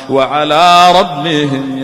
وعلى ربهم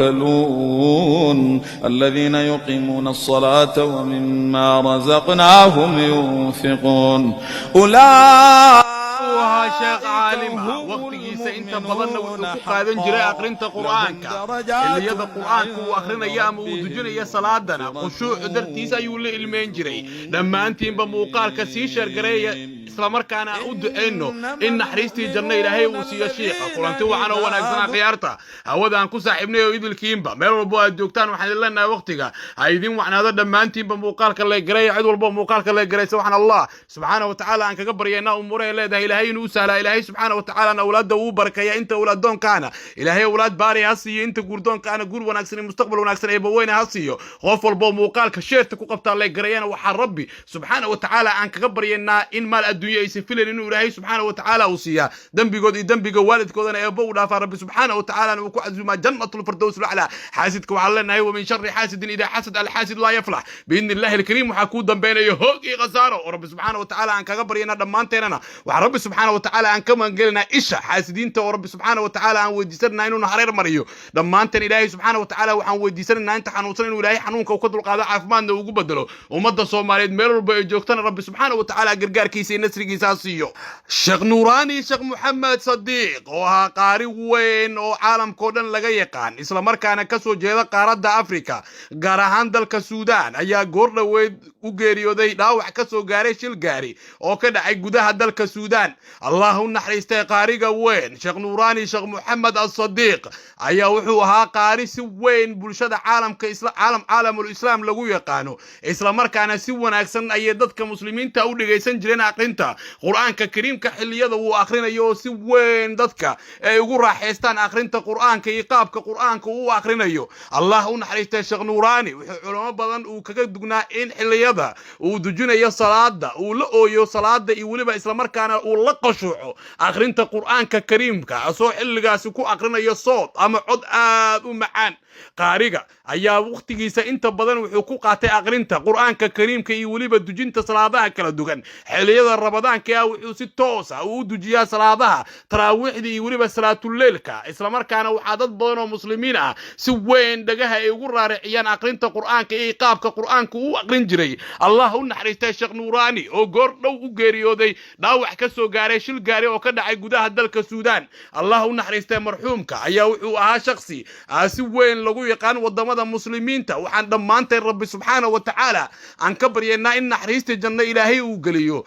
يتوكلون الذين يقيمون الصلاة ومما رزقناهم ينفقون أولئك Uu ahaa sheekh caalim ah. Wakhtigiisa inta badanna wuxuu ku qaadan jiray akhrinta Qur'aanka. Xilliyada Qur'aanka uu akhrinayo ama uu dujinayo salaadana, khushuucu dartiis ayuu la ilmeyn jiray. Dhammaantiinba muuqaalka sii share gareeya, islamarkaana aan u ducayno in naxariistii janno Ilaahay uu siiyo shiiqa. Kulanti wacan oo wanaagsanaa, khiyaarta hawada aan ku saaxiibnay oo idilkiinba, meel walbo aad joogtaan, waxaan idin leenahay waqtiga ha idin wacnaado. Dhammaantiinba muuqaalka like gareeya. Cid walbo muuqaalka like garaysa, waxaan Allah subxaana wa tacaala aan kaga baryaynaa umuurahay leedahay Ilaahay inuu u sahlaa. Ilaahay subxaana wa tacaalana awlaadda uu barakeeya. Inta awlaaddoonkaana Ilaahay awlaad baari ha siiyo, inta guurdoonkaana guur wanaagsan iyo mustaqbal wanaagsan Eebbaweyne ha siiyo. Qof walbo muuqaalka share-ta ku qabtaa, like gareeyana, waxaa Rabbi subxaana wa tacaala aan kaga baryaynaa in maal adduunye aysan filayn inuu Ilaahay subxaana wa tacaala uu siiyaa, dembigood iyo dembiga waalidkoodana Eebbo uu dhaafaa, Rabbi subxaana wa tacaalana uu ku casuumaa jannatulfirdows laclaa. Xaasidka waxaan leenahay: ومن شر حاسد إذا حسد، الحاسد لا يفلح بإذن الله الكريم. Waxaa kuu dambeynaya hoog iyo khasaaro oo Rabbi subxaana wa tacaala aan kaga baryayna. Dhammaanteenana waxaa Rabbi subxaana wa tacaala aan ka magangelinaa isha xaasidiinta, oo Rabbi subxaana wa tacaala aan weydiisananaa inuu hareer mariyo dhammaanteen. Ilaahay subxaana wa tacaala waxaan weydiisanaynaa inta xanuunsan inuu Ilaahay xanuunka uu ka dulqaado, caafimaadna ugu bedelo. Ummadda Soomaaliyeed meel walba ay joogtana, Rabbi subxaana wa tacaala gargaarkiisa iyo nasrigiisa ha siiyo. Sheekh Nuuraani Sheekh Moxamed Sadiiq, oo ahaa qaari weyn oo caalamkao dhan laga yaqaan, islamarkaana ka soo jeeda qaaradda Afrika, gaar ahaan dalka Suudaan, ayaa goor dhoweyd u geeriyooday dhaawac ka soo gaaray shil gaari oo ka dhacay gudaha dalka Suudaan. Allah u naxariistay qaariga weyn Sheekh Nuuraani Sheekh Moxamed Asadiiq ayaa wuxuu ahaa qaari si weyn bulshada caalamka caalam caalamul islaam lagu yaqaano, islamarkaana si wanaagsan ayay dadka muslimiinta u dhegaysan jireen aqrinta Qur-aanka kariimka xilliyada uu akhrinayo, oo si weyn dadka ay ugu raaxaystaan akhrinta Qur-aanka iyo qaabka Qur-aanka uu akhrinayo. Allah u naxariistay Sheekh Nuuraani wuxuu culamo badan uu kaga dugnaa in xilliyada uu dujinayo salaada uu la ooyo salaada iyo weliba islamarkaana uu la qashuuco akhrinta Qur-aanka kariimka, asoo xilligaasi ku akhrinayo sood ama cod aad u macaan. Qaariga ayaa wakhtigiisa inta badan wuxuu ku qaatay akhrinta Qur-aanka kariimka iyo weliba dujinta salaadaha kala duwan. Xilliyada Ramadaanka ah wuxuu si toos ah uu dujiyaa salaadaha taraawiixda iyo weliba salaatuleylka, islamarkaana waxaa dad badan oo muslimiin ah si weyn dhagaha ay ugu raariciyaan akhrinta Qur-aanka iyo qaabka Qur-aanka uu aqrin jiray. Allah u naxariistay Sheekh Nuuraani oo goor dhow u geeriyooday dhaawac ka soo gaaray shil gaari oo ka dhacay gudaha dalka Suudaan. Allah u naxariistay marxuumka ayaa wuxuu ahaa shakhsi si weyn lagu yaqaan wadamada muslimiinta. Waxaan dhammaanteen Rabbi subxaana wa tacaala aan ka baryaynaa in naxariista janno Ilaahay uu geliyo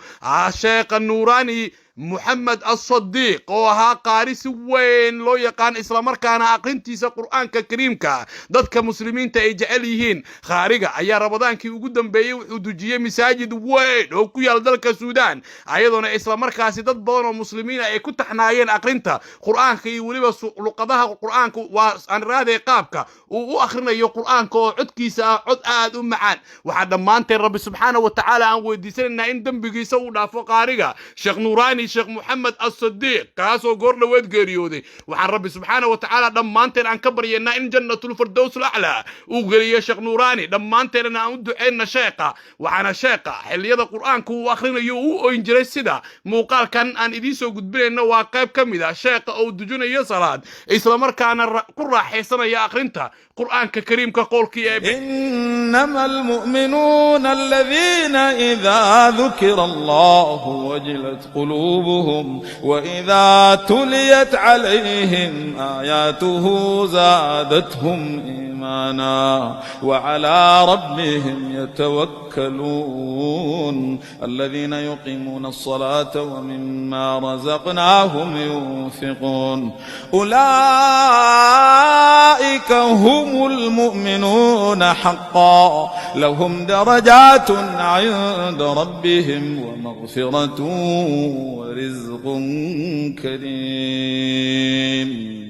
Sheekha Nuuraani Moxamed Asadiiq, oo ahaa qaari si weyn loo yaqaan, islamarkaana aqrintiisa Qur'aanka kariimka dadka muslimiinta ay jecel yihiin. Qaariga ayaa Ramadaankii ugu dambeeyey wuxuu dujiyey masaajid weyn oo ku yaal dalka Suudaan, ayadoona islamarkaasi dad badan oo muslimiin ay ku taxnaayeen aqrinta Qur'aanka iyo weliba luqadaha Qur'aanka, waa aan raaday qaabka uu u akhrinayo Qur'aanka oo codkiisa ah cod aad u macaan. Waxaa dhammaanteen Rabbi subxaana wa tacaala aan weydiisanaynaa in dembigiisa uu dhaafo qaariga Sheekh Nuuraani Sheekh Moxamed Asadiiq, kaasoo goor dhoweed geeriyooday. Waxaan Rabbi subxaana wa tacaala dhammaanteen aan ka baryaynaa in jannatulfirdows alaclaa uu geliyo Sheekh Nuuraani. Dhammaanteenna aan u ducayna sheeqa. Waxaana sheeqa xilliyada Qur'aanka uu akhrinayo uu oyn jiray, sida muuqaalkan aan idiin soo gudbinayno waa qayb ka mid ah sheeqa oo dujinayo salaad, islamarkaana ku raaxaysanaya akhrinta Qur'aanka kariimka, qowlkii Eebe. إنما المؤمنون الذين إذا ذكر الله وجلت قلوبهم وإذا تليت عليهم آياته زادتهم إيمانا وعلى ربهم يتوكلون الذين يقيمون الصلاة ومما رزقناهم ينفقون أولئك هم المؤمنون حقا، لهم درجات عند ربهم ومغفرة ورزق كريم.